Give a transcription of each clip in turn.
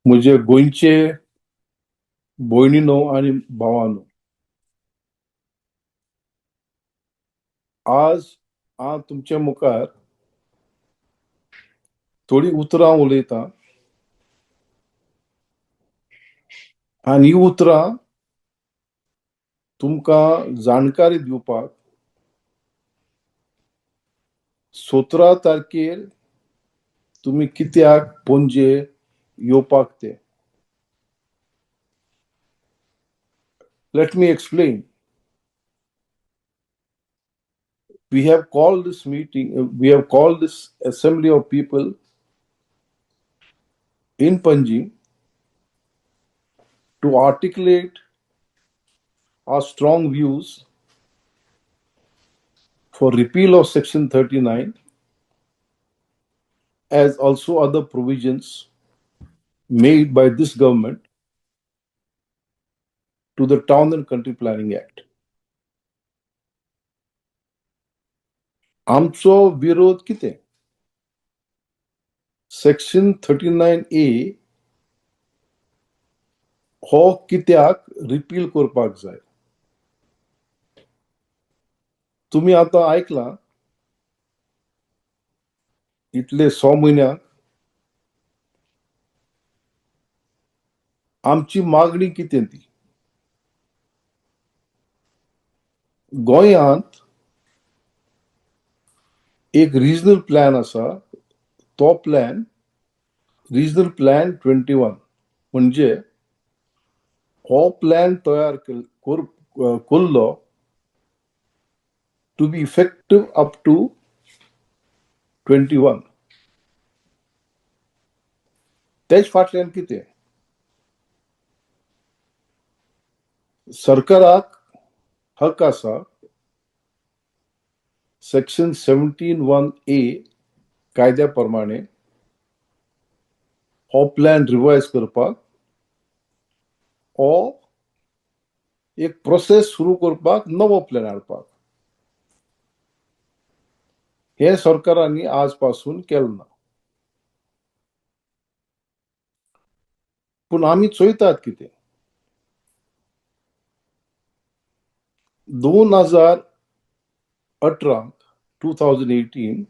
म्हजे गोंयचे भयणीनो आनी भावानो, आज हांव तुमच्या मुखार थोडी उतरां उलयतां आनी ही उतरां तुमकां जाणकारी दिवपाक 17 तारखेर तुमी कित्याक पणजे येवपाक ते. Let me explain. We have called this meeting, we have called this assembly of people in Panjim to articulate our strong views for repeal of Section 39, as also other provisions made by this government to the Town and Country Planning Act. आमचो विरोध कितें? Section 39A हो कित्याक repeal करपाक जाय? तुमी आतां आयकलां, इतले 6 म्हयन्यांक आमची मागणी कितें ती? गोंयांत एक रिजनल प्लॅन आसा, तो प्लॅन रिजनल प्लॅन 21, म्हणजे हो प्लॅन तयार केल्लो to be effective up to 21. तेच फाटल्यान कितें, सरकाराक हक आसा सेक्शन 17(1)(a) कायद्या प्रमाणे हो प्लॅन रिवायज करपाक हो एक प्रोसेस सुरू करपाक, नवो प्लॅन हाडपाक. हे सरकारांनी आज पासून केलें ना, पूण आमी चोयतात कितें, 2018, 2018,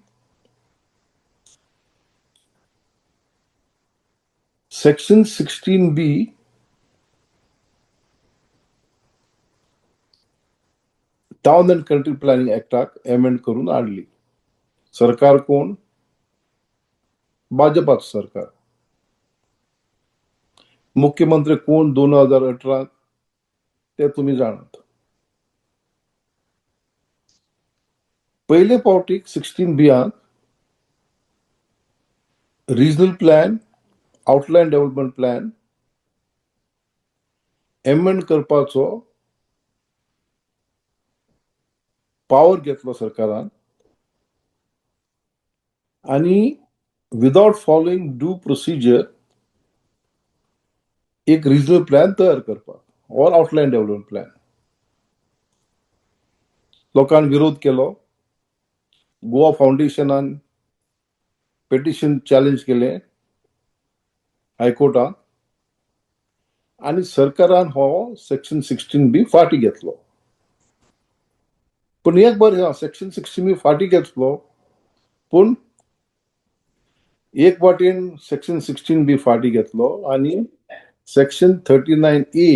section 16B town and country planning ऍक्टाक amend करून हाडली. सरकार कोण? भाजपाचो सरकार. मुख्यमंत्री कोण 2018 ते तुमी जाणात. पयले फावटीक 16B'यान regional plan, outline development plan amend करपाचो पावर घेतलो सरकारान आनी विदाउट फॉलोइंग ड्यू प्रोसिजर एक रिजनल प्लॅन तयार करपाक ऑर आउटलायन डेव्हलपमेंट प्लॅन. लोकांनी विरोध केलो, गोवा फावंडेशनान पेटिशन चॅलेंज केलें हायकोर्टात आनी सरकारान हो सेक्शन 16B फाटीं घेतलो. पूण एक बरें आसा, सेक्शन 16B फाटीं घेतलो, पूण एक वाटेन सेक्शन 16B फाटीं घेतलो आनी सेक्शन 39A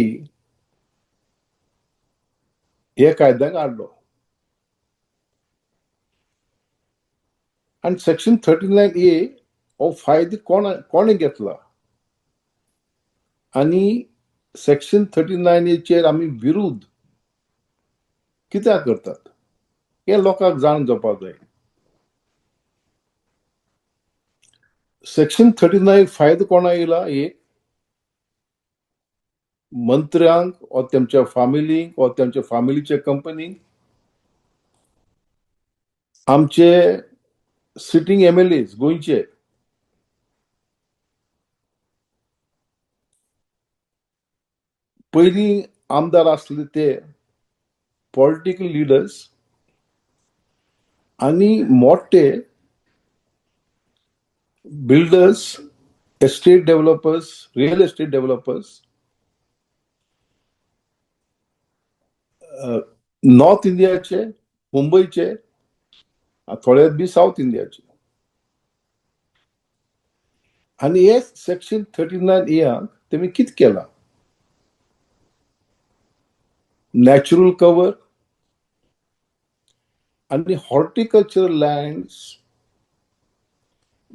हे कायद्याक हाडलो. आनी सेक्शन 39A हो फायदो कोणें घेतला आनी सेक्शन 39Aचेर आमी विरोध कित्याक करतात हें लोकांक जाण जावपाक जाय. सेक्शन 39 फायदो कोणा येयला? एक मंत्र्यांक वा तेमच्या फामिलींक वा तेमच्या फामिलीच्या कंपनीक, आमचे सिटींग MLAs गोंयचे पयलीं आमदार आसले ते पॉलिटिकल लिडर्स आनी मोठे builders Estate developers, real estate developers, north इंडियाचे, मुंबईचे, थोडे बी साऊथ इंडियाचे. आनी हे सेक्शन 39 ए तेमी कितें केलां? नॅचरल कवर आनी हॉर्टिकल्चरल लँड्स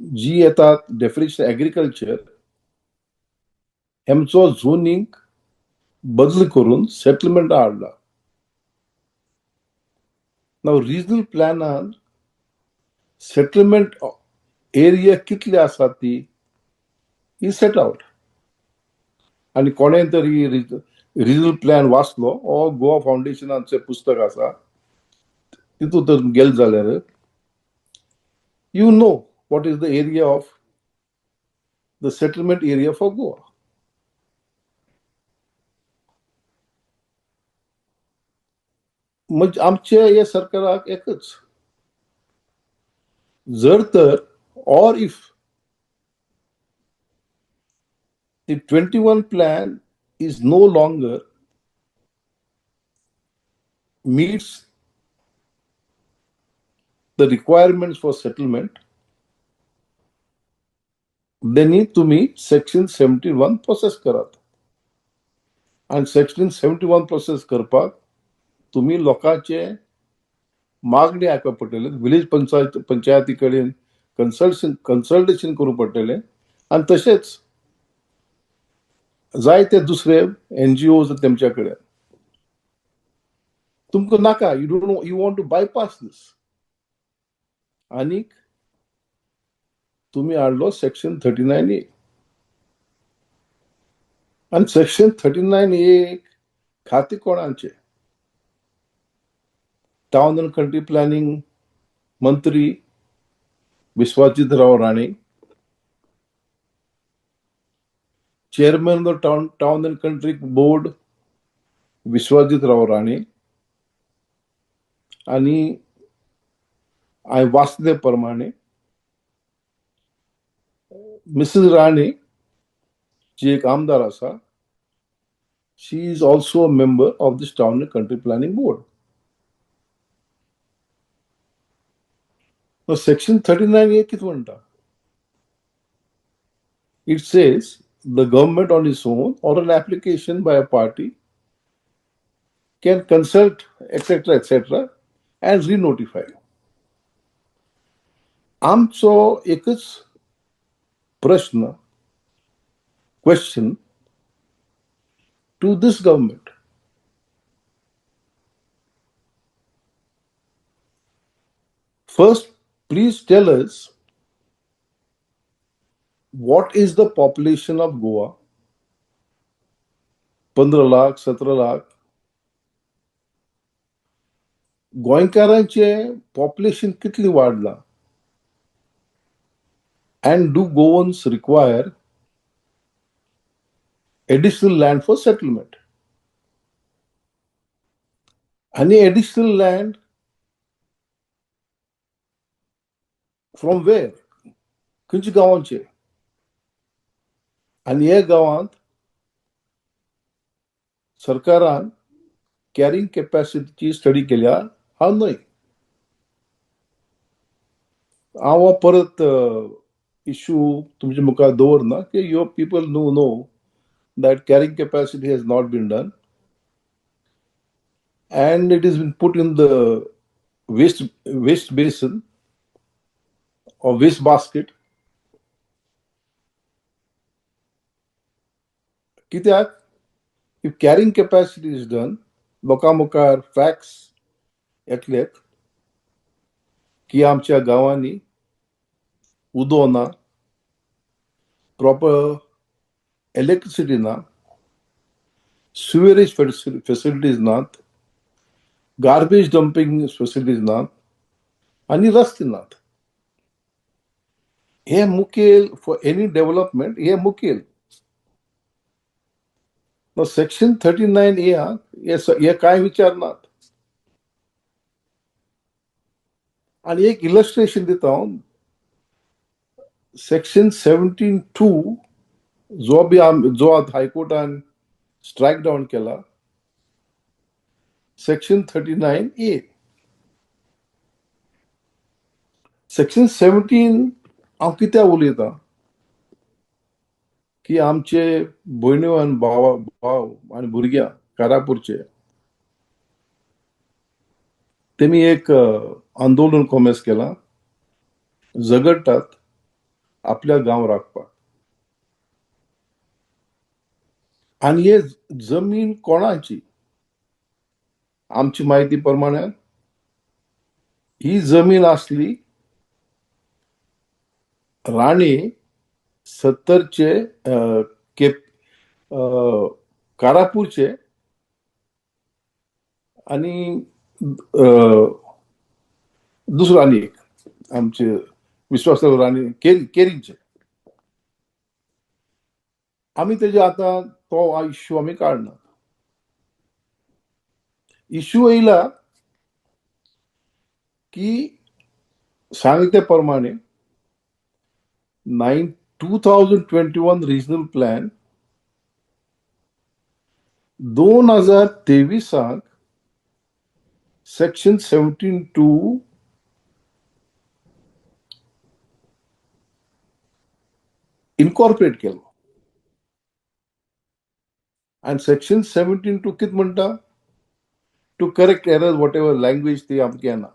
जी येतात, डेफिनेशन एग्रीकल्चर, हेमचो झोनींग बदल करून सेटलमेंट हाडला. नाव रिजनल प्लॅनान सेटलमेंट एरिया कितले आसा ती ही सेट आवट. आनी कोणें तरी रिजनल प्लॅन वाचलो ओ गोवा फावंडेशनाचें पुस्तक आसा तितूंत तर गेले जाल्यार you know what is the area of the settlement area for Goa. म्हणजे आमचे हे सरकाराक एकच जर तर or if the 21 plan is no longer meets the requirements for settlement, then तुम्ही सेक्शन 71 प्रोसेस करात. आणि सेक्शन 71 प्रोसेस करपाक तुम्ही लोकांचे मागणी आयकप पडटले, विलेज पंचायती कडेन कन्सल्टेशन करूंक पडटलें, आनी तशेंच जायते दुसरे एनजीओ तेमच्या कडेन. तुमकां नाका, you don't know, you want to bypass this. आनीक तुमी हाडलो सेक्शन 39 ए. आनी सेक्शन 39 ए खातें कोणाचें? टावन अँड कंट्री प्लॅनिंग मंत्री Vishwajit Rao Rane, chairman of town and country board Vishwajit Rao Rane, आनी हांवें वाचले प्रमाणे मिसेस राणे जी एक आमदार आसा, she is also a member of this town and country planning board. Section 39 ए कितें म्हणटा? It says the government on its own or an application by a party can consult, etc., etc., and re-notify. आमचो एकच प्रश्न, question to this government. First, please tell us what is the population of Goa? 15 lakh, 17 lakh. गोंयकारांचे population कितली वाडला? And do Goans require additional land for settlement? Any additional land from where? खंयच्या गांवांचे? आनी ह्या गांवांत सरकारान कॅरिंग कॅपॅसिटीची स्टडी केल्या हांव न्हय. हांव परत इशू तुमच्या मुखार दवरना की your people know that carrying capacity has not been done and it is been put in the waste basin or waste basket. कित्याक if carrying capacity is done, लोकां मुखार फॅक्ट्स येतले की आमच्या गांवांनी उदो ना, प्रॉपर इलेक्ट्रिसिटी ना, सिवरेज फेसिलिटीज नात, गार्बेज डंपिंग फेसिलिटीज नात आनी रस्ते नात. हे मुखेल फॉर एनी डेव्हलपमेंट, हे मुखेल. सेक्शन 39 ए हे कांय विचार नात. आनी एक इलस्ट्रेशन दिता हांव. सेक्शन 17(2 जो बी जो आतां हायकोर्टान स्ट्रायक डावन केला, section 39A. Section 17 हांव कित्याक उलयतां की आमचे भयण्यो आनी भाव आनी भुरग्यां कारापूरचे तेमी एक आंदोलन कोमेस केलां, झगडटात आपल्या गांव राखपाक. आनी हे जमीन कोणाची? आमची म्हायती प्रमाणे ही जमीन आसली राणे 70चे केप कारापूरचे आनी दुसरो आनी एक आमचे विश्वासराव राणे केरींचे. आमी तेजे आतां तो इश्यू आमी काडना. इश्यू येयला की सांगले प्रमाणे 2021 रिजनल प्लॅन 2023 सेक्शन 17(2) इनकॉर्पोरेट केलो. आनी सेक्शन 17(2) कितें म्हणटा? To correct error, whatever language ती आमकां येना.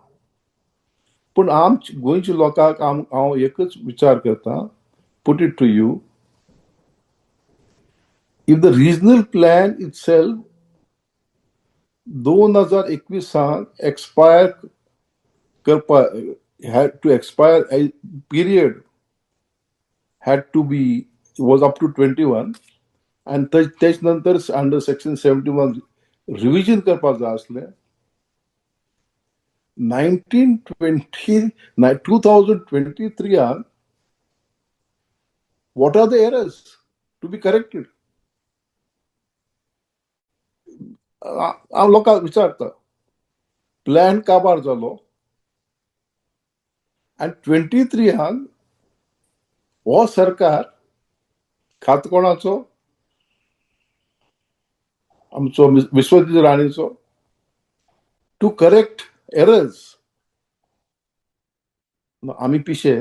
पूण आमच्या गोंयच्या लोकांक हांव एकच विचार करता, put it to you, if the regional plan itself 2021 expire करपा, had to expire, period had to be was up to 21, आनी तेच नंतर अंडर सेक्शन 71 रिविजन करपाक जाय आसलें. 2023 what are the errors to be corrected? हांव लोकांक विचारता, प्लॅन काबार जालो आनी 23 हो सरकार खात कोणाचो? आमचो विश्वजीत राणेचो. To correct errors. आमी पिशे?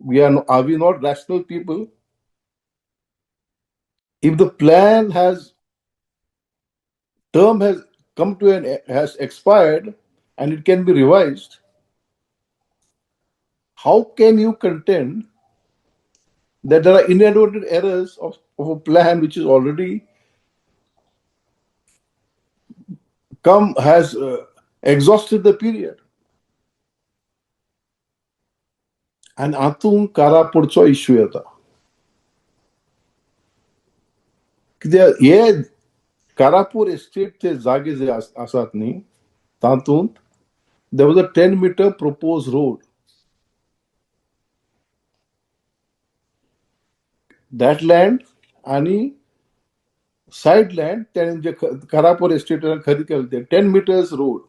We are we not rational people? If the plan has term has come to an has expired and it can be revised, how can you contend that there are inadvertent errors of a plan which is already come has exhausted the period? And हातूंत कारापूरचो issue येता. कित्याक हे कारापूर एस्टेटचे जागे जे आसात न्ही, तातूंत there was a 10 meter proposed road. That land आणि side land त्याने जे कारापूर एस्टेटान खरेदी केले ते 10 meters road.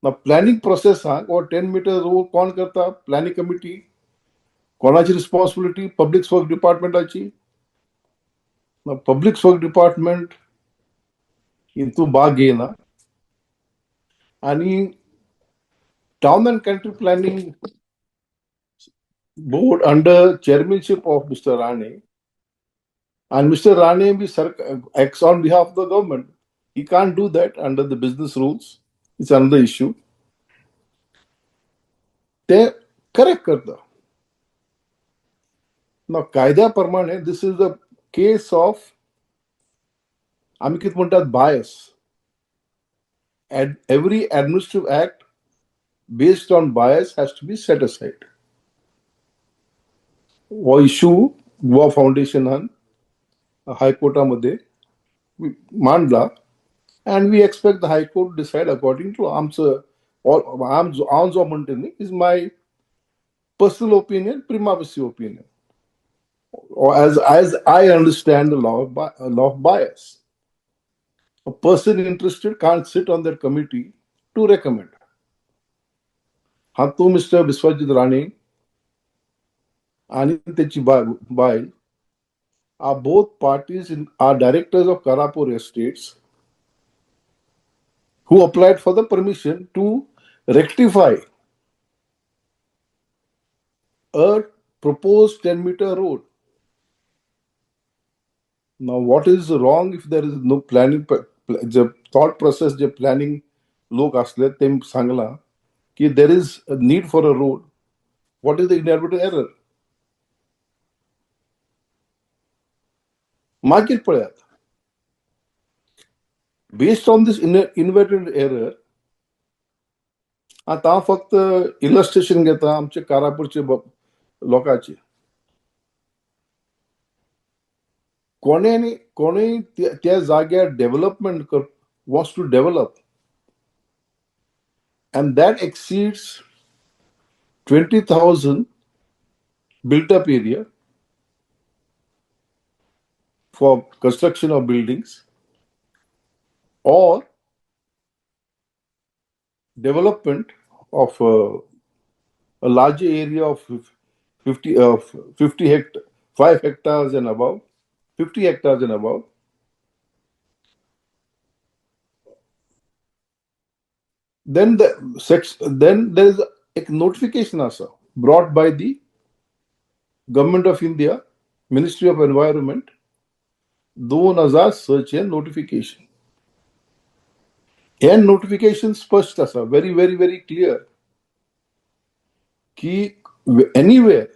Planning प्रोसेसाक हो 10 मिटर रोड कोण करता? प्लॅनिंग कमिटी कोणाची रिस्पॉन्सिबिलिटी? पब्लीक वर्क डिपार्टमेंटाची. पब्लीक वर्क डिपार्टमेंट हितून भाग घेयना आनी Town and Country Planning Board under chairmanship of Mr. Rane, and Mr. Rane be acts on behalf of the government. He can't do that under the business rules. It's another issue. ते correct करता ना कायद्या प्रमाणे. This is the case of, आमी कितें म्हणटात, bias. Every administrative act based on bias has to be set aside. हो issue Goa फाउंडेशनान हायकोर्टामध्ये मांडला and we expect the High Court decide according to आमचं. हांव जो म्हणटा न्ही, is my personal opinion, prima facie opinion, as I understand the law of bias. A person interested can't sit on that committee to recommend. हातूंत mister Vishwajit Rane आणि त्याची बायल are both parties in are directors of Karapur Estates who applied for the permission to rectify a proposed 10-meter road. Now, what is wrong if there is no planning? The thought process J planning लोक असले ते सांगला की there is a need for a road. What is the inadvertent error? मागीर पळयात, based on this inadvertent error, आतां हांव फक्त इलस्ट्रेशन घेता आमचे कारापूरचे लोकांचे. कोणें कोणूय त्या जाग्यार development wants to develop and that exceeds 20,000 built up area for construction of buildings or development of a larger area of 50 hectares, 5 hectares and above, 50 hectares and above. Then then there is a notification also brought by the Government of India, Ministry of Environment, 2006 चें notification. हें notification स्पश्ट आसा, very very very clear की anywhere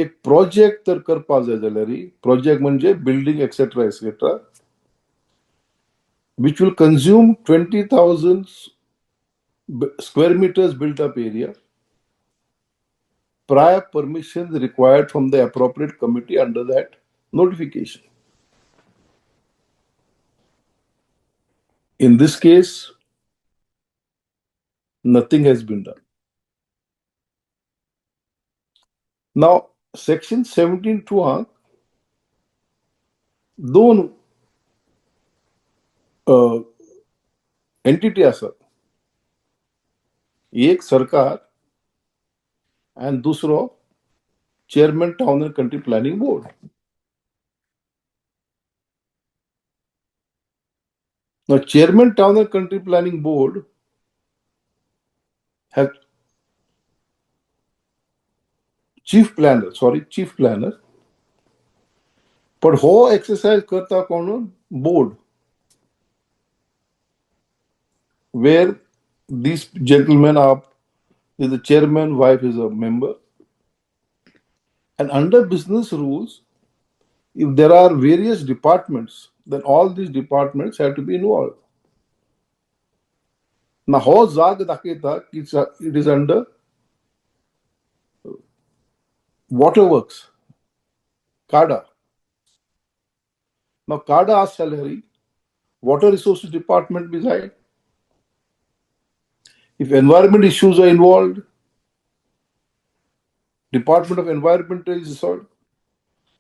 एक project तर करपाक जाय जाल्यार, प्रोजेक्ट म्हणजे building etcetera etcetera, which will consume 20,000 square meters built up area, prior permission required from the appropriate committee under that notification. In this case, nothing has been done. Now, section 17(2) दोन entity आसात, एक सरकार आनी दुसरो chairman town and country planning board. Now, chairman town and country planning board has chief planner, sorry, chief planner, पण हो exercise करता कोण? Board, where these gentlemen are, the chairman, wife is a member. And under business rules, if there are various departments, then all these departments have to be involved. Now, हो जाग दाखयता की it is under water works, CADA. Now, CADA आसा जाल्यार water resources department B जाय. If environment issues are involved, Department of Environment is involved.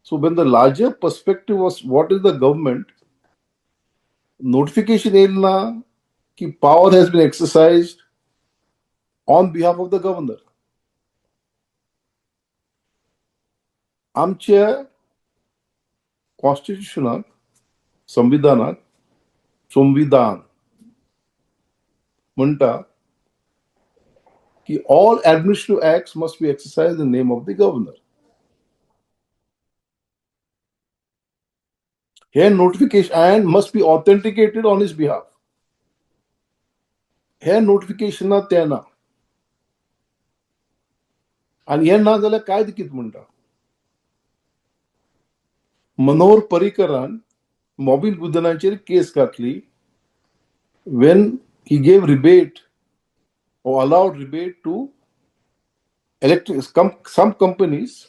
So when the larger perspective was what is the government, notification येयल ना की power has been exercised on behalf of the governor. आमच्या कॉन्स्टिट्युशनाक, संविधानाक, संविधान म्हणटा की all administrative acts must be exercised in the name of the governor. Hey notification and must be authenticated on his behalf. हे notification ना तें ना, आनी हें ना जाल्यार कायदो कितें म्हणटा? मनोहर पर्रीकरान मॉबिन गुदिन्हाचेर केस घातली when he gave rebate or allowed rebate to electric some companies,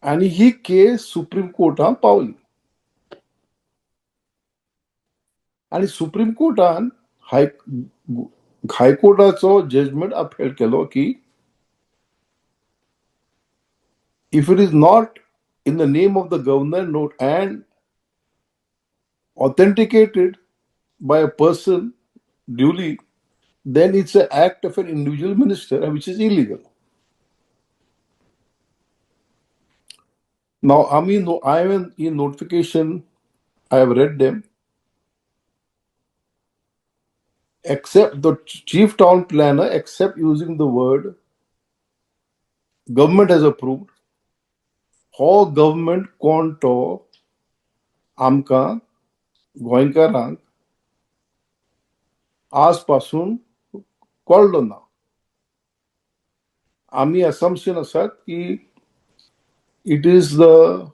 आनी ही केस सुप्रीम कोर्टान पावली आनी सुप्रीम कोर्टान हायकोर्टाचो जजमेंट अपहेल्ड केलो की if it is not in the name of the governor note and authenticated by a person duly, then it's an act of an individual minister, which is illegal. Now आमी हांवें ही notification I have read them, except the chief town planner, except using the word government has approved. हो government कोण तो आमकां गोंयकारांक आज पासून कळ्ळो ना. आमी असम्पशन आसात की it is the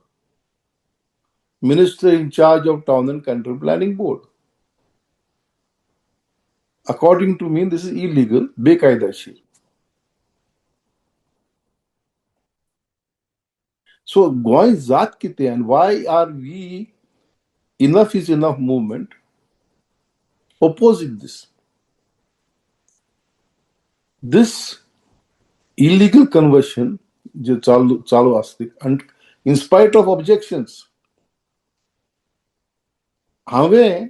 minister in charge of Town and Country Planning Board. According to me this is illegal, बेकायदाशीर. सो गोंय जात कितें आनी why are we enough is enough movement opposing this? This illegal conversion जे चालू चालू आसते and in spite of objections, हांवें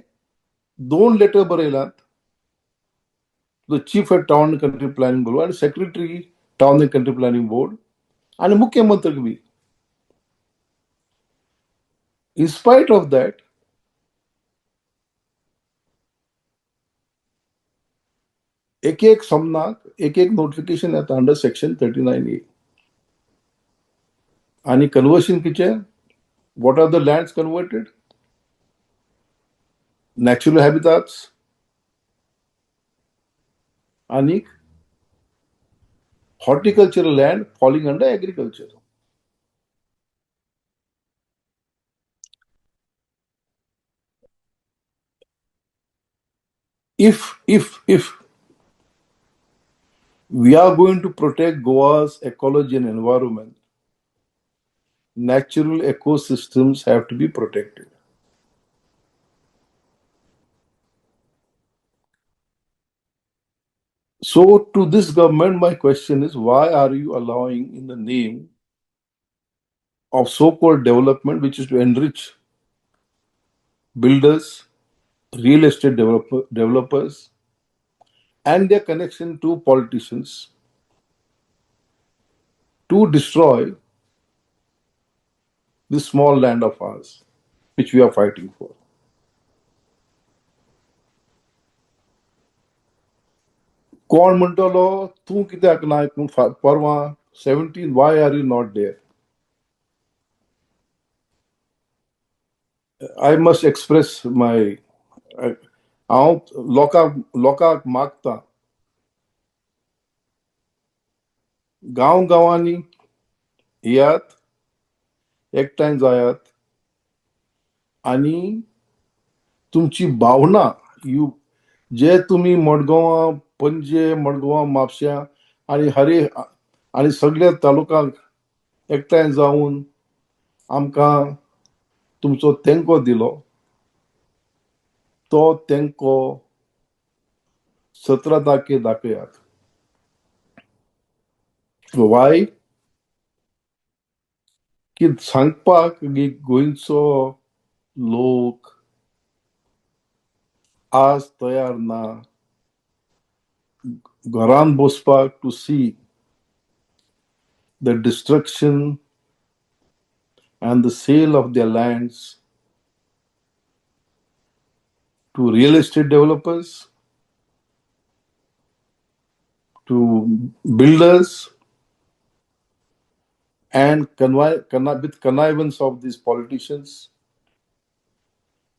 2 letter बरयलात the chief of Town and Country Planning Board आनी secretary Town and Country Planning Board आनी मुख्यमंत्र्याक बी. In spite of that, एक एक समनाक एक एक नोटिफिकेशन येता अंडर सेक्शन 39A. आनी कन्वर्शन कितें? What are the lands converted? Natural habitats आनी horticultural land falling under agriculture. If we are going to protect Goa's ecology and environment, natural ecosystems have to be protected. So to this government, my question is, why are you allowing in the name of so-called development, which is to enrich builders, real estate developers, and their connection to politicians, to destroy this small land of ours, which we are fighting for? कोण म्हणटलो तूं कित्याक ना परवां 17, why are you not there? I must express my, हांव लोकांक मागता, गांव गांवांनी येयात, एकठांय जायात आनी तुमची भावना you जे तुमी मडगांवां, पणजे, मडगांवां, म्हापश्यां आनी हरे आनी सगळ्या तालुक्यांक एकठांय जावन आमकां तुमचो तेंको दिलो, तो तेंको 17 तारखे दाखयात. वाय की सांगपाक की गोंयचो लोक आज तयार ना घरान बसपाक to see the destruction and the sale of their lands to real estate developers, to builders, and with connivance of these politicians.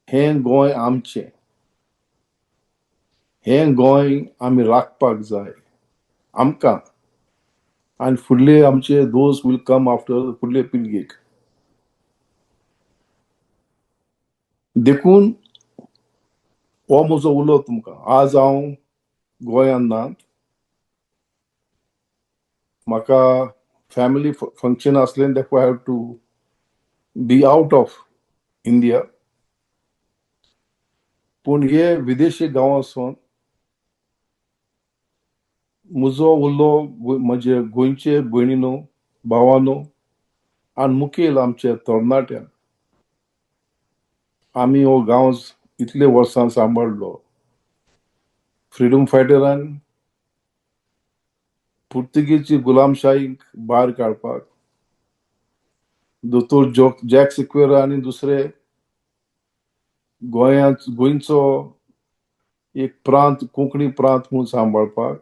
हें गोंय आमचें, हें गोंय आमी राखपाक जाय आमकां आनी फुडले आमचे those will come after, फुडले पिळगेक. देखून हो म्हजो उलो तुमकां. आज हांव गोंयांत ना, म्हाका फॅमिली फंक्शन आसलें, therefore I have to be out of India. पूण हे विदेशी गांवांसून म्हजो उलो म्हजे गोंयचे भयणीनो, भावानो आनी मुखेल आमचे तरणाट्यांक, आमी हो गांव इतले वर्सां सांबाळ्ळो, फ्रिडम फायटरान पुर्तुगेजी गुलामशाहीक भायर काडपाक, दोतोर जॅक सिक्वेरा आनी दुसरे गोंयांत गोंयचो एक प्रांत, कोंकणी प्रांत म्हूण सांबाळपाक,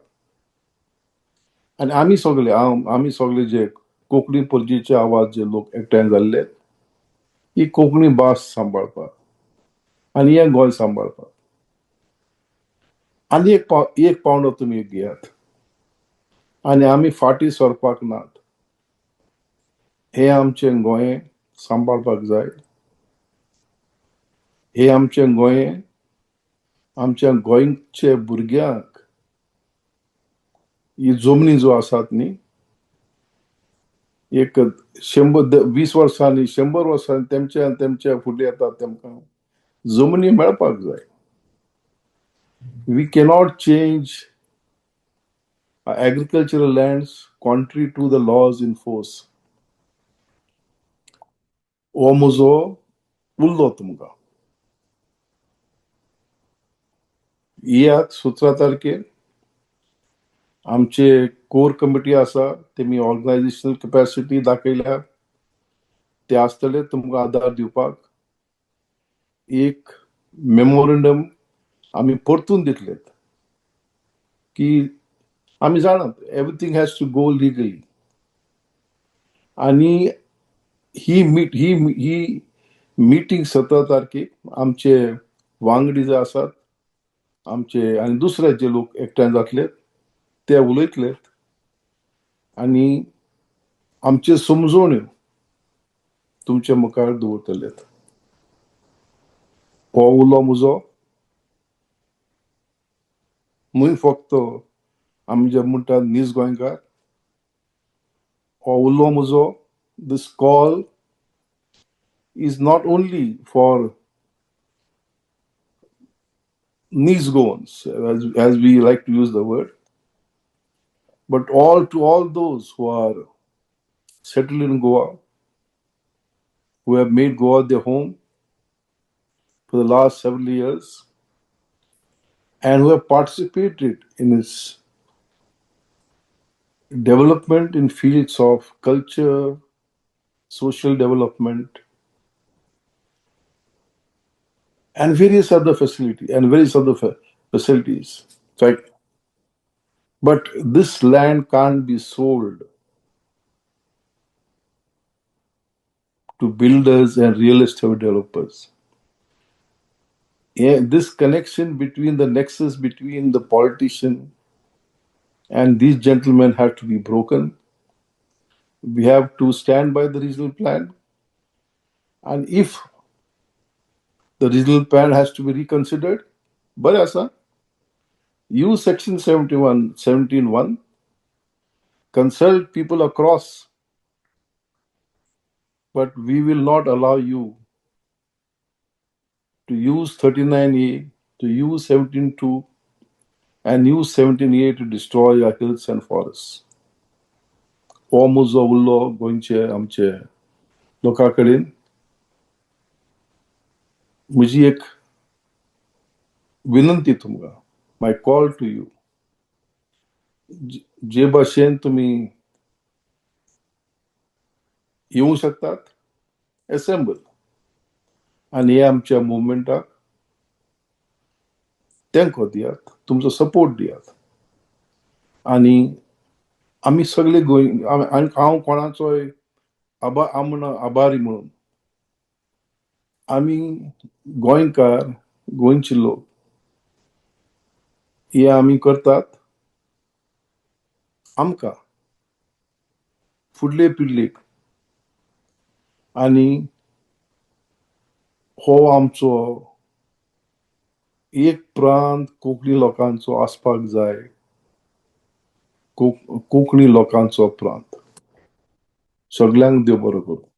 आनी आमी सगळे, हांव, आमी सगळे जे कोंकणी परजेचे आवाज जे लोक एकठांय जाल्ले, ही कोंकणी भास सांबाळपाक आनी हें गोंय सांबाळपाक. आनी एक पावंडो तुमी घेयात आनी आमी फाटीं सरपाक नात. हें आमचें गोंय सांबाळपाक जाय. हें आमचें गोंय आमच्या गोंयचे भुरग्यांक ही जमनी जो आसात न्ही, एक 100 20 वर्सांनी, 100 वर्सांनी तेमच्या आनी तेमच्या फुडले येतात तेमकां जमनी मेळपाक जाय. We cannot change agricultural lands contrary to the laws in force. हो म्हजो उल्लो तुमकां. येयात 17 तारखेर, आमचे कोर कमिटी आसा, तेमी ऑर्गनायझेशनल कपॅसिटी दाखयल्या, ते आसतले तुमकां आदार दिवपाक. एक मेमोरंडम आमी परतून दितले की आमी जाणात everything has to go legally. आनी ही मीट ही ही मिटींग 17 तारखेक आमचे वांगडी जे आसात आमचे आनी दुसरे जे लोक एकठांय जातले ते उलयतले आनी आमच्यो समजवण्यो तुमच्या मुखार दवरतले. हो उलो म्हजो न्हय फक्त आमी जे म्हणटात नीज गोंयकार, हो उलो म्हजो, this call is not only for Neej Goans, as we like to use the word, but all to all those who are settled in Goa, who have made Goa their home for the last several years, and who have participated in its development in fields of culture, social development, and various other facilities, and various other facilities. Right? But this land can't be sold to builders and real estate developers. Yeah, this connection between the nexus between the politician and these gentlemen have to be broken. We have to stand by the regional plan. And if the regional plan has to be reconsidered, बरें आसा, use section 71, 17.1, consult people across, but we will not allow you to use 39A, to use 17.2, and use 17A to destroy our hills and forests. हो म्हजो उल्लो गोंयचे आमचे लोकां कडेन म्हजी एक विनंती तुमकां, my call to you. जे भाशेन तुमी येवं शकतात, एसेंबल आनी हे आमच्या मुवमेंटाक तेंको दियात, तुमचो सपोर्ट दियात. आनी आमी सगळे गोंय, आनी हांव कोणाचोय आभारी म्हणून, आमी गोंयकार, गोंयचे लोक हे आमी करतात आमकां फुडले पिळगेक. आनी हो आमचो एक प्रांत कोंकणी लोकांचो आसपाक जाय, कोंकणी लोकांचो प्रांत. सगल्यांक देव बरो करूं.